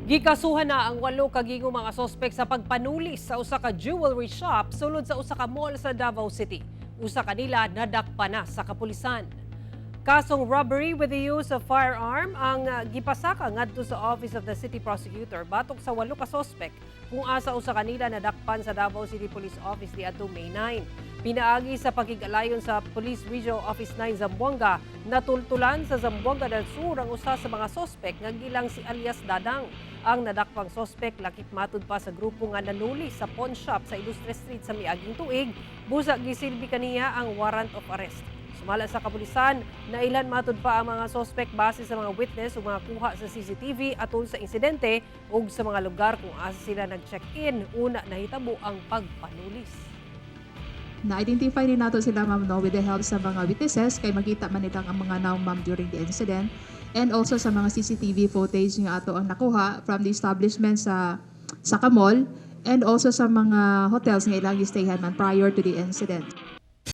Gikasuhan na ang walo ka gingong mga sospek sa pagpanulis sa usa ka jewelry shop sulod sa usa ka mall sa Davao City. Usa kanila nadakpan na sa kapulisan. Kasong robbery with the use of firearm ang gipasaka ngadto sa Office of the City Prosecutor batok sa walo ka sospek, kung asa usa kanila nadakpan sa Davao City Police Office diadto May 9. Pinaagi sa pakig-alayon sa Police Regional Office 9 Zamboanga, natultulan sa Zamboanga del Sur ang usa sa mga sospek nga gilang si alias Dadang. Ang nadakpang sospek lakip matud pa sa grupo nga nanuli sa pawn shop sa Ilustre Street sa miaging tuig, busa gisilbi kaniya ang warrant of arrest. Sumala sa kapulisan, nailhan matud pa ang mga sospek base sa mga witness o mga kuha sa CCTV atol sa insidente ug sa mga lugar kung asa sila nag-check-in una nahitabo ang pagpanulis. Na-identify ni nato sila, ma'am, no, with the help sa mga witnesses kay makita man nila ang mga nawong, ma'am, during the incident and also sa mga CCTV footage nga ato ang nakuha from the establishment sa ka mall and also sa mga hotels nga ilang stayhan man prior to the incident.